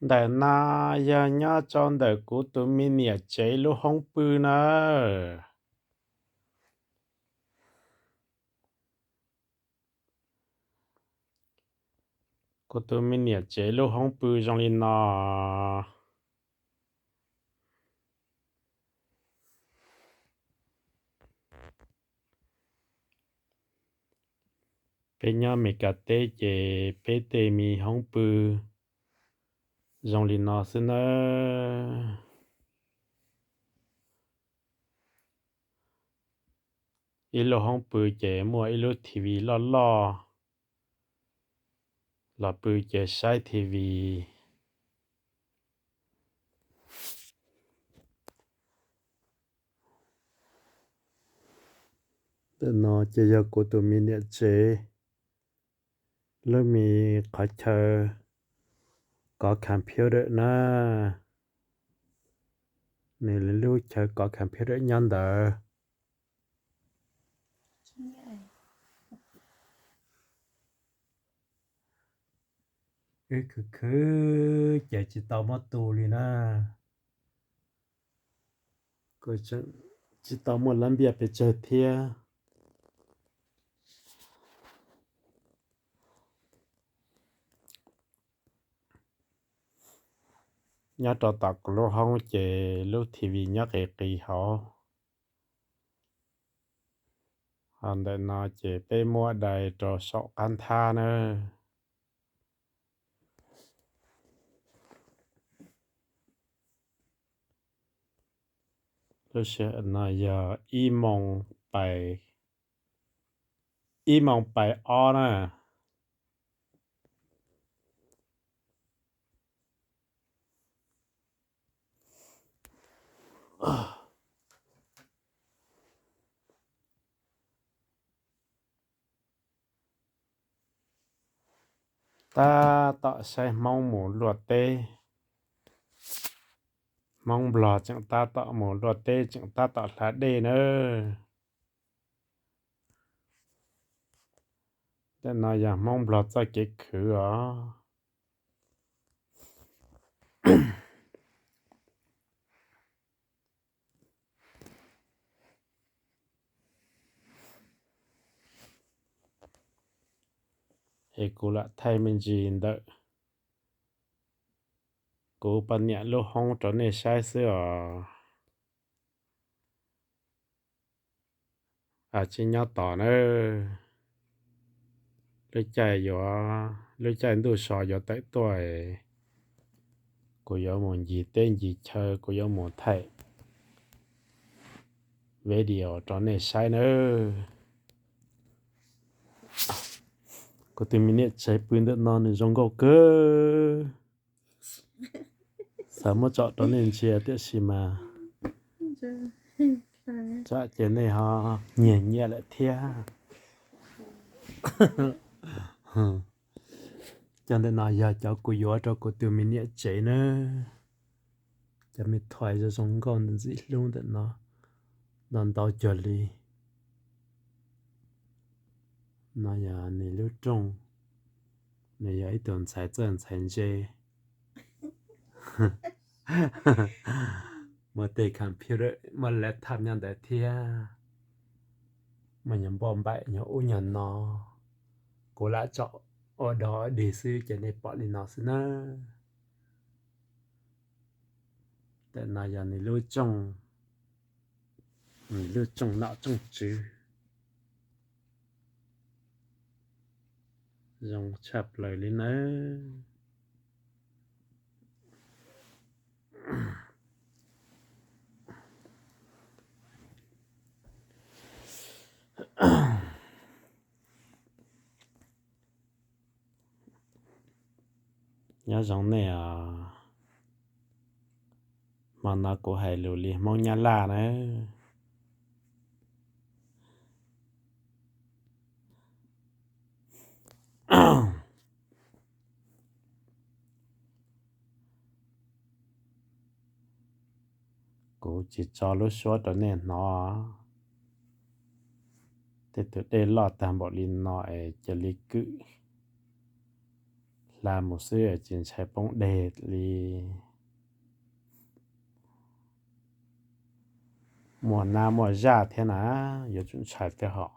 Ntawm no yog nyob rau ntawm kuv tus me niam tsev lub hoob pw na. Kuv tus me niam tsev lub hoob pw zoo li no. Peb nyob Meskas teb ces peb tej me hoob pw zoo li no xwb nawb. Ib lub hoob pw ces muaj ib lub T V loj loj, los pw ces saib T V. Ntawm no ces yog kuv tus me niam tsev lub me qhov chaw kov computer na. Nws lub chaw kov computer nyob ntawd. Wb khwv khwv ces tsis tau muab tu li na. Kuv tseem tsis tau muaj lab npiaj pes tsawg thiab. Nyob rau tom kuv lub hoob ces lub T V nyob qis qis hauv. Ho ntawm no ces peb muab dai rau saum qab nthab na. Lub sij hawm no yog ib moos pais, ib moos pais ob na. Tab tom saib Hmoob mus luaj teb. Hmoob Nplog tseem tab tom mus luaj teb, tseem tab tom hla dej nawb. Ntawm no yog Hmoob Nplog txoj kev khwv os. Es kuv lam thaij me ntsis ntawm kuv poj niam lub hoob rau nej saib xwb os. Tsis nyob tos nawb. Lub caij yuav, lub caij ntuj so yuav tawm tuaj, kuv yuav mus ncig teb ncig chaw, kuv yuav mus thaij video rau nej saib nawb. Kuv tus me niam tsev pw ntawm no nws zoo nkauj kawg. Xav muab tsom rau nej ntsia tiam sis mas tsam ces nej ho nyiag nyiam lawm thiab. Cov ntawm no yog cov kuv yuav rau kuv tus me niam tsev nawb. Cov me thuam zoo zoo nkauj ntxim hlub ntawm no, ntau ntau cuag li. No yog nws lub rooj, nws yog ib tug ntxhais txawj ntxhais ntse. Muaj tej computer, muaj laptop nyob ntawd thiab. Muaj nyuag npauj npaim nyuag ub nyuag no. Kuv lam tsom ua dog ua dig xwb ces nej pom li no xwb nawb. Ntawm no yog nws lub rooj, nws lub rooj nom rooj tswv. Zoo tshaj plaws li nawb. Nyob zoo nej os. Hmo no kuv hais lus li Hmoob Nyab Laj nawb. Kuv tsis tso lub suab rau nej hnov. Tej tus dej loj tag npaum li no es cia li kwm Hla mus xwb tsis ntshai poob deg li. Muaj nab muaj zaj thiab na, yuav tsum ntshai thiab hos.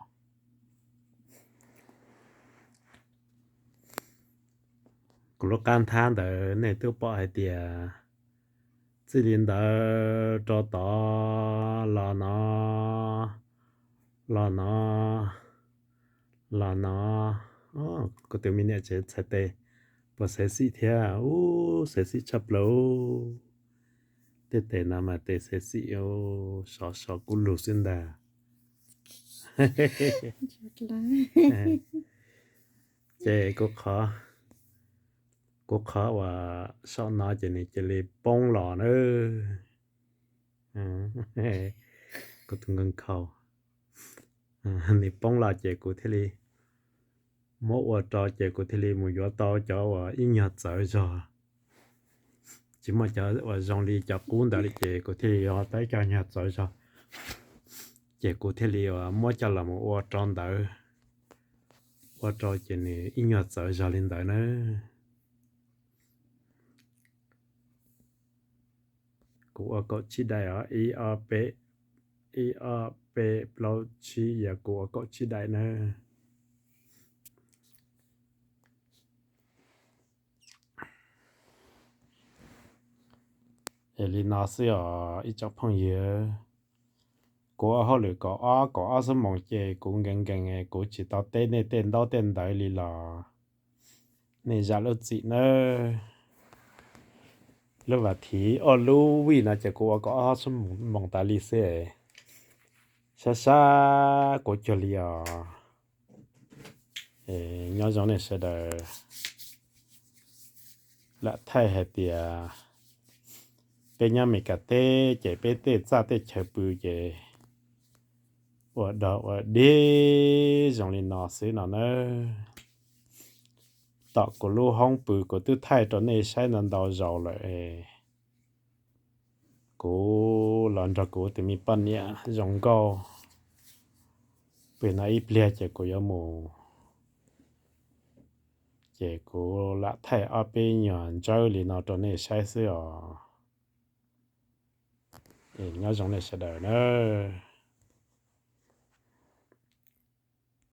Kuv lub qab nthab ntawd nej twb pom hais tias txij li ntawd rau tod los no, los no, los no. Kuv tus me niam tsev txhais tes puas xav xim thiab? Ub, xav xim tshaj plaws. Tej tes no mas tes xav xim, sov sov kub lug xwb ntag. Ces kuv qhov uas saum no ces nws cia li poob los na. Kuv tus nkeeg khau, nws poob los ces kuv thiaj li muab ua rau ces kuv thiaj li mus yuav tau cov uas ib nyuag txawv zog. Tsis muaj cov uas zoo li cov qub ntawd li ces kuv thiaj li yuav tau ib co nyuag txawv zog. Ces kuv thiaj li uas muab coj los mus ua rau ntawd, ua rau ces nws ib nyuag txawv zog li ntawd na. Kuv ua kaum tsib daim os, ib ob peb, ib ob peb plaub tsib, yog kuv ua kaum tsib daim na. Es li no xwb os ib tsoom phooj ywg. Kuv ua hauj lwm kaum ob kaum ob xuab moos ces kuv nkees nkees kuv tsis tau teb nej tej ntaub tej ntawv li los nej zam lub txim nawb. Lub vas thiv ua lub vij no ces kuv ua kaum ob xuab moos tas li xwb. Sab sab kuv cuag li os. Nyob zoo nej sawv daws. Lam thaij hais tias peb nyob Meskas teb ces peb tej txaj tej chaw pw ces ua dog ua dig zoo li no xwb no na. Tom kuv lub hoob pw kuv twb thaij rau nej saib ntau ntau zaus lawm. Kuv los nrog kuv tus me poj niam zoo nkauj pw no ib pliag ces kuv yuav mus. Ces kuv lam thaij ob peb nyuag ntsawb li no rau nej saib xwb os. Nyob zoo nej sawv daws nawb.